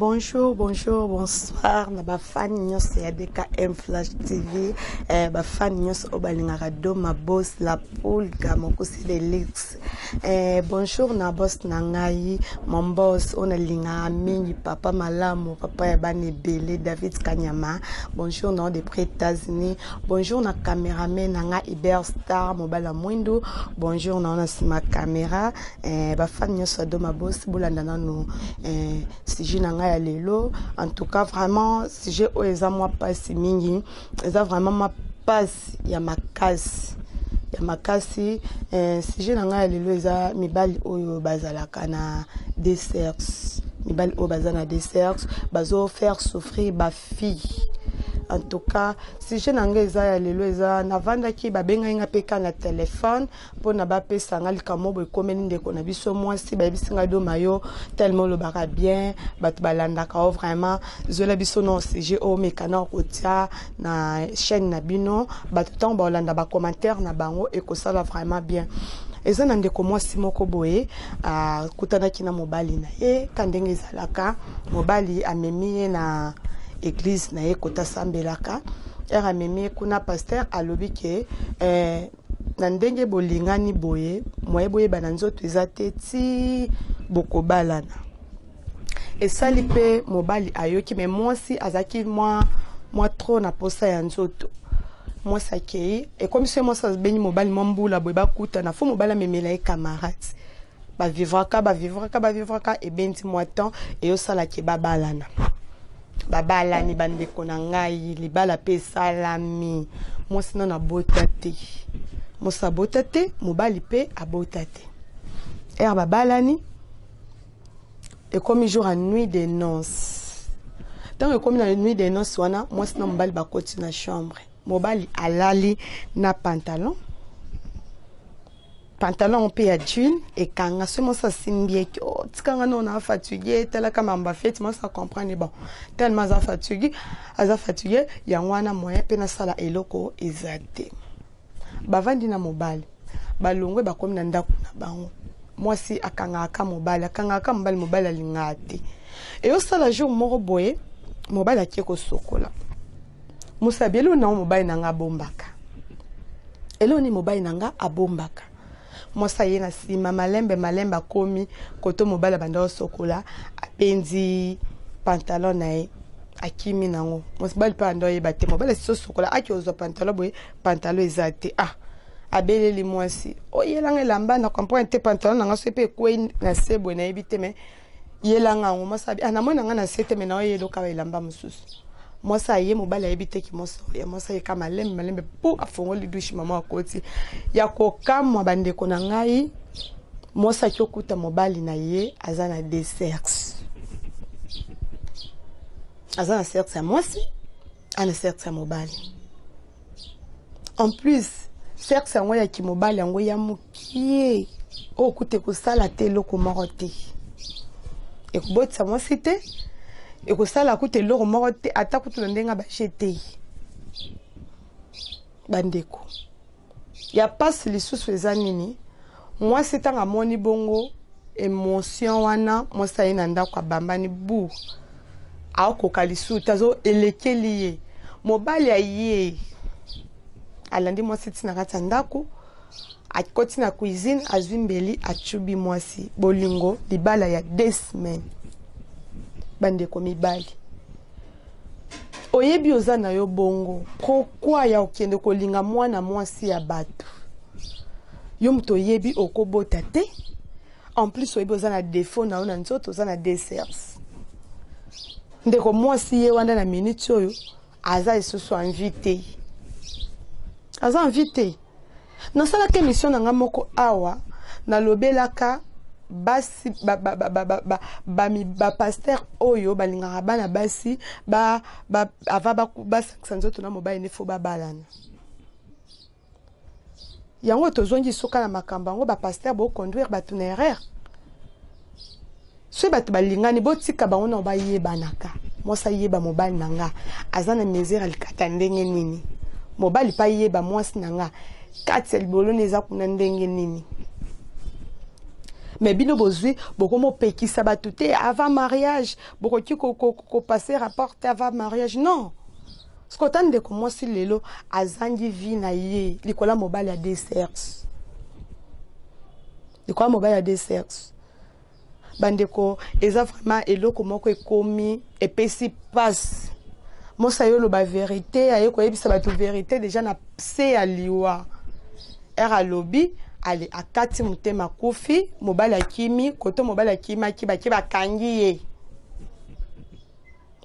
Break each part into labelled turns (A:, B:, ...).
A: Bonjour, bonjour, bonsoir na ba fan nyonso ya DKM Flash TV, eh, ba fan nyonso oyo balingaka Doma Boss la Pulga mokusi de luxe. Eh, bonjour na boss na ngai, mon boss oyo nalingaka mingi, papa malamu, papa ya bana ebele, David Kanyama. Bonjour na depuis États-Unis. Bonjour na cameraman na ngai Hubert Star, mobali ya mwindu. Bonjour na na sima camera. Eh, ba fan nyonso ya Doma Boss bolanda nanu eh, sujet na ngai ya lelo. En tout cas vraiment sujet oyo eza mwa pasi mingi, eza vraiment mwa pasi ya makasi ya makasi. Eh, sujet na ngai ya lelo eza mibali oyo bazalaka na deux sexes, mibali oyo baza na deux sexes bazo faire souffrir ba fille. En tout cas sujet na ngai eza ya lelo eza navandaki babengaki nga mpe ka na telefone mpona bapesa nga likambo boye ekomeli ndeko na biso mwasi, bayebisi nga Doma yo tellement olobaka bien, bato balandaka yo vraiment, zwela biso na sujet oyo meka na kotia na chaîne na bino, bato ntango baolanda ba commentaire na bango ekosala vraiment bien. Eza na ndeko mwasi moko boye akutanaki na mobali na ye ka ndenge ezalaka, mobali amemi ye na église na ye kota asambelaka. Ere amemi ye kuna, pasteur alobi ke eh, na ndenge bolingani boye moye boyeba na nzoto eza te ti bokobalana. Esali mpe mobali ayoki, me mwasi azalaki mwa mwa trop na posa ya nzoto. Mwasi akei, ekomi soki mwasi abengi mobali mwa mbula boye bakutana, fo mobali amemela ye camarade, bavivraka bavivraka bavivraka, ebendi mwa temps eyosalaki babalana. Babalani bandeko na ngai, libala mpe esalami, mwasi nano abota te, mwasi abota te, mobali mpe abota te. Ere babalani, ekomi jour ya nuit de noces. Ntango ekomi na nuit de noces wana, mwasi na mobali bakoti na chambre, mobali alali na pantalon, pantalon mpe ya jean ekanga. Soki mwasi asimbi eke, oh, tikanga no na fatigue, talaka mamba feti. Mwasi acomprendre, bon, tellement aza fatigue, aza fatigue, yango wana moyen mpe nasala eloko eza te. Bavandi na mobali, balongwe, bakomi na ndako na bango. Mwasi akangaka mobali, akangaka mobali, mobali alingaka te. Eyosala jour moko boye, mobali akie kosokola mosabi eloko nango mobali na nga abombaka, eloko nini mobali na nga abombaka. Mwasi aye na nsima malembe malembe, akomi koto mobali abanda kosokola, abendi pantalon na ye, akimi nango. Mobali mpe anda oyeba te, mobali asisi osokola, aki ozwa pantalon boye, pantalon eza te. Ah, abeleli mwasi, oyelanga elamba na comprendre te, pantalon na nga so mpe ekwei na se boye, nayebi te, me yelanga yango. Mwasi abi, ah, namoni na nga na se te, me naoyeloka elamba mosusu. Mwasi aye, mobali ayebi te ki mwasi oya. Mwasi ayeka malembe malembe po afongoli douche, mama akoti. Ya kokamwa bandeko na ngai, mwasi aki okuta mobali na ye aza na deux sexes, aza na sexe ya mwasi, ana sexe ya mobali. En plus sexe yango ya kimobali yango ya mokie, oyo kuta ekosala te eloko moko te, ekobotisa mwasi te, ekosala kuta eloko moko te, ata kutu na ndenge baje te. Bandeko, ya pasi lisusu eza nini? Mwasi ntango amoni bongo émotion wana, mwasi aye na ndako, abambani bu, aokoka lisusu te, azo elekeli ye. Mobali aye, alandi mwasi ntina kati ya ndako, akoti na cuisine, azwi mbeli, acubi mwasi. Bolingo libala ya 2 semaines. Bandeko mibali, oyebi oza na yo bongo, pourquoi ya okende kolinga mwana mwasi ya bato? Yo moto oyebi okobota te, en plus oyebi oza na défaut na yo na nzoto, oza na deux sexes. Ndeko mwasi ye wana na minute oyo aza lisusu envie te, aza envie te. Nasalaka émission na nga moko awa, nalobelaka basi bapasteur oyo balingaka bana basi ava basangisa nzoto na mobali ne fo babalana. Yango tozongi soka na makambo yango. Bapasteur boconduire bato na erreur. Soki bato balingani, botika bango na bayebanaka. Mwasi ayeba mobali na nga aza na mesure alikata ndenge nini, mobali mpe ayeba mwasi na nga kati ya liboloni eza kuna ndenge nini. Mais bino bozwi, bokomopekisa bato te avant mariage, bokoki kopasser rapport te avant mariage. Non, soki ota ndeko mwasi lelo azangi vie na ye likolo ya mobali ya deux sexe, likolo ya mobali ya deux sexe. Bandeko, eza vraiment eloko moko ekomi epesi mpasi. Mosa ye oloba vérité, aye koyebisa bato vérité déjà na se ya liwa. Ere alobi ale akati motema, akufi. Mobali akimi koto, mobali akimaki, bake bakangi ye,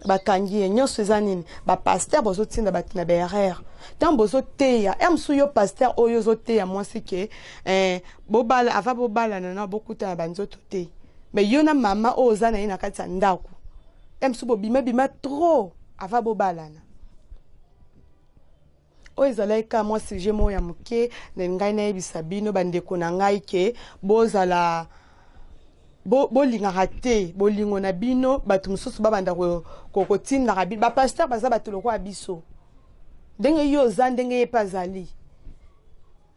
A: bakangi ye. Nyonso eza nini? Bapasteur bozotinda bato na baerreur ntango bozoteya. E mosusu yo pasteur oyo ozoteya mwasi ke bobala avant bobalana na bokutana banzoto te, mais yo na mama oyo oza na ye na kati ya ndako, e mosusu bobima bima trop avant bobalana. Oyo ezalaki kaka mwa sujet moko ya moke na ngai nayebisa bino, bandeko na ngai, ke bozala bolingaka te bolingo na bino, bato mosusu babanda kotindaka bino. Bapasteur baza bato lokola biso, ndenge yo oza, ndenge ye mpe azali.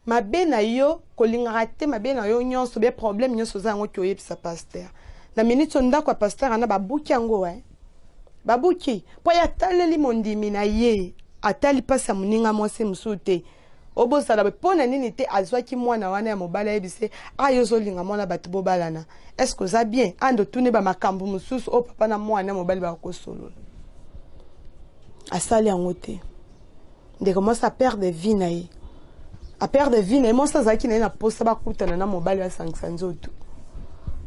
A: Mabe na yo kolingaka te, mabe na yo nyonso be problème nyonso oza yango ki oyebisa pasteur. Na minute oyo ndako ya pasteur wana babuki yango, babuki mpo ye ataleli mondimi na ye, atali mpasi ya moninga mwasi mosusu te. Obosala boye mpo na nini te? Azwaki mwana wana ya mobali, ayebise ayo ozolinga mwana bato bobalana, est-ce que oza bien? Ando tuni bamakambo mosusu oyo papa na mwana mobali bakosolola, asali yango te. Ndeko mwasi aperdre vie na ye, aperdre vie na ye. Mwasi azalaki na ye na posa bakutana na mobali, basangisa nzoto,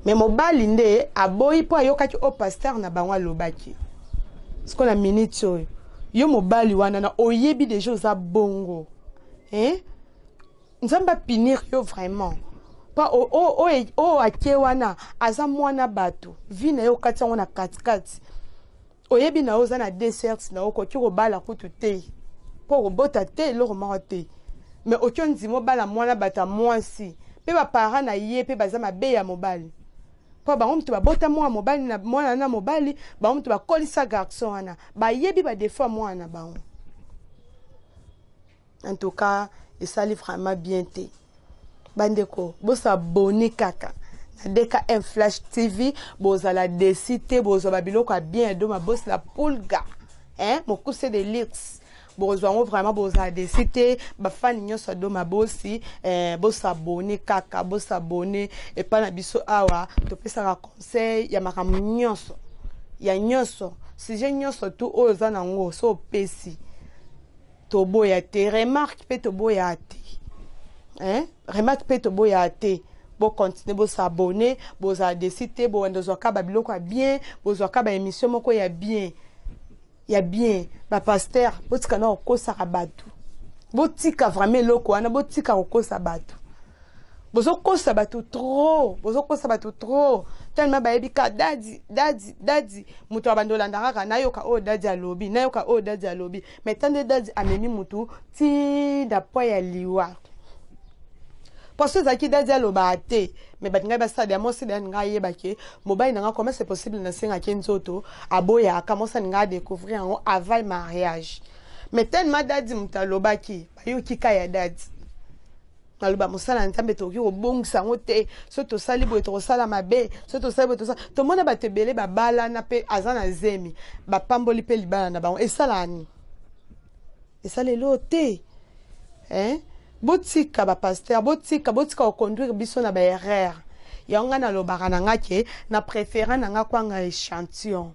A: mais mobali nde aboyi mpo ayokaki oyo pasteur na bango alobaki. Siko na minute oyo yo mobali wana na oyebi déjà oza bongo, eh? Nzambe apunir yo vraiment mpo oyo ake wana aza mwana bato, vie na ye okati yango na katikati. Oyebi na yo oza na desert na yo, okoki kobala kutu te mpo kobota te, eloko moko te, mais oki ondima obala mwana bato ya mwasi. Mpe baparent na ye mpe baza mabe ya mobali, mpo bango moto babota mwana mobali na mwana na mobali, bango moto bakolisa garçon wana, bayebi badéfauts ya mwana na bango. En tout cas, esali vraiment bien te. Bandeko, bos'abonner kaka na DKM Flash TV, bozala déçus te. Bozwa babiloko ya bien ya Doma Boss la Pulga, hein? Mokuse de luxe, bozwa yango vraiment, bozala déçus te. Bafani nyonso ya Doma Bosi, bos'abonner kaka, bos'abonner epai na biso. Awa topesaka conseil ya makambo nyonso, ya nyonso, sujet nyonso tu oyo oza nango. So opesi, toboya te. Remarque mpe toboya te, hein? Remarque mpe toboya te. Bocontinuer bos'abonner, bozala déçus te. Bowanda ozwaka babiloko ya bien, bozwaka baémission moko ya bien, ya bien. Bapasteur, botika na kokosaka bato, botika vraiment eloko wana, botika kokosa bato. Bozokosa bato trop, bozokosa bato trop, tellement bayebi ka dadi dadi dadi. Moto abandi olanda kaka nayoka oyo dadi alobi, nayoka oyo dadi alobi. Mais tande dadi amemi motu ti na point ya liwa. Parce ezalaki dadi alobaka te, mais bato ngai basala ya mwasi deya ngai ayebaki mobali na nga. Comment c'est possible nasengaki nzoto, aboyaka? Mwasi aninga adécouvrir yango avant mariage. Mais tellement dadi moto alobaki, bayoki ka ya dadi. Naloba mosala ya Nzambe tokoki kobongisa yango te. So tosali boye, tokosala mabe. So tosali boye, tosala. Tomona bato ebele babalana mpe aza na zemi, bapamboli mpe libala na bango. Esalaka nini? Esala eloko te, hein? Botika bapasteur, botika, botika koconduire biso na baerreur. Yango ngai nalobaka na nga ke na préféra na nga kwanga échantillon,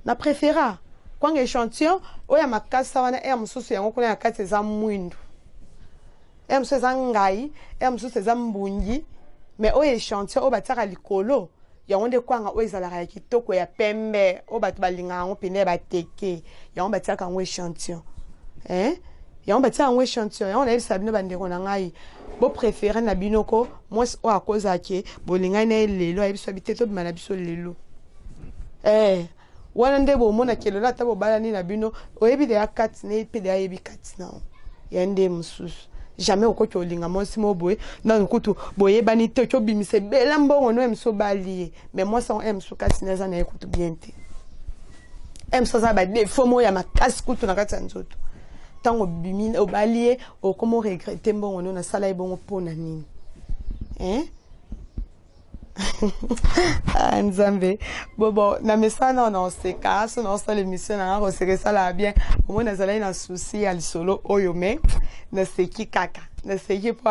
A: na préféra kwanga échantillon oyo ya makasa wana. Ere mosusu yango kuna ya kati eza mwindu, ere mosusu eza ngai, ere mosusu eza mbungi. Mais oyo échantillon oyo batiaka likolo, yango nde kwanga oyo ezalaka ya kitoko, ya pembe, oyo bato balingaka yango pene ya bateke. Yango batiaka yango échantillon, hein? Yango batiaka yango échantillon. Yango nayebisa bino, bandeko na ngai, bopréférer na bino ko mwasi oyo akozala ke bolingani na ye lelo, ayebi bi te tobima na biso lelo. Wana nde bomonaki lelo, ata bobalani na bino, oyebi deya kati na ye mpe deya ayebi kati na ya nde mosusu. Jamais okoki olinga mwasi mo boye nanu kutu boyebani te, oki obimisa ebele mbongo no mosu obali ye. Mais mwasi yango mosu kati na aza na ye kutu bien te, mosu aza na badéfauts moko ya makasi kutu na kati ya nzoto. Ntango obimi obali ye, okoma oregretter mbongo no nasala ye bongo mpo na nini, hein? Ah, nzambe bobo na mesana oyo naoseka so naosala émission na nga koseka esalaka bien omoi nazalaki na souci ya lisolo oyo mais naseki kaka naseki mpo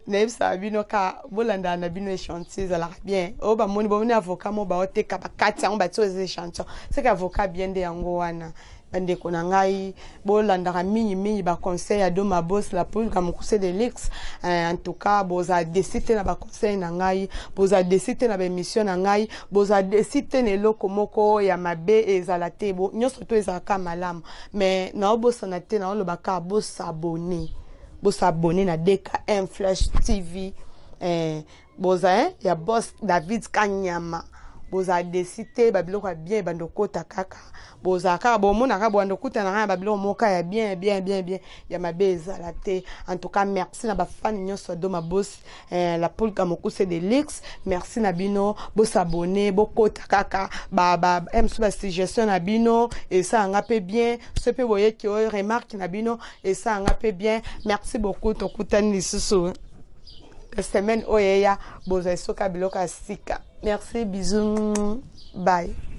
A: nayebisaka bino ka bolandaka na bino échantillon ezalaka bien oyo bamoni bomoni avocat mo baoteka bakati yango batie oyo eza échantillon seke avocat bien nde yango wana. Bandeko na ngai, bolandaka mingi mingi ba conseil ya Doma Boss la Pulga mokuse de luxe. En tout cas bozala desi te na ba conseil na ngai, bozala desi te na ba émission na ngai, bozala desi te na eloko moko ya mabe ezala te, nyonso to ezalaka malamu. Mais naobosana te, naoloba kaka bosabone, bosabone na DKM Flash TV. Boza hein, ya boss David Kanyama, bozala desi te, babiloko ya bien ebanda okota kaka, bozala kaka bomonaka bobanda okutana kaka na babiloko moko ya bien bien bien bien, ya mabe ezala te. En tout cas merci na bafani nyonso ya Doma Boss, la Pulga mokuse de luxe, merci na bino, bosabone, bokota kaka ba, ba, mosusu ba suggestion na bino esalanga mpe bien, so mpe boyeki oyo remarque na bino esalanga mpe bien. Merci beaucoup, tokutani lisusu semaine oyo eya, bozwa esoka biloko ya sika. Merci, bisous, bye.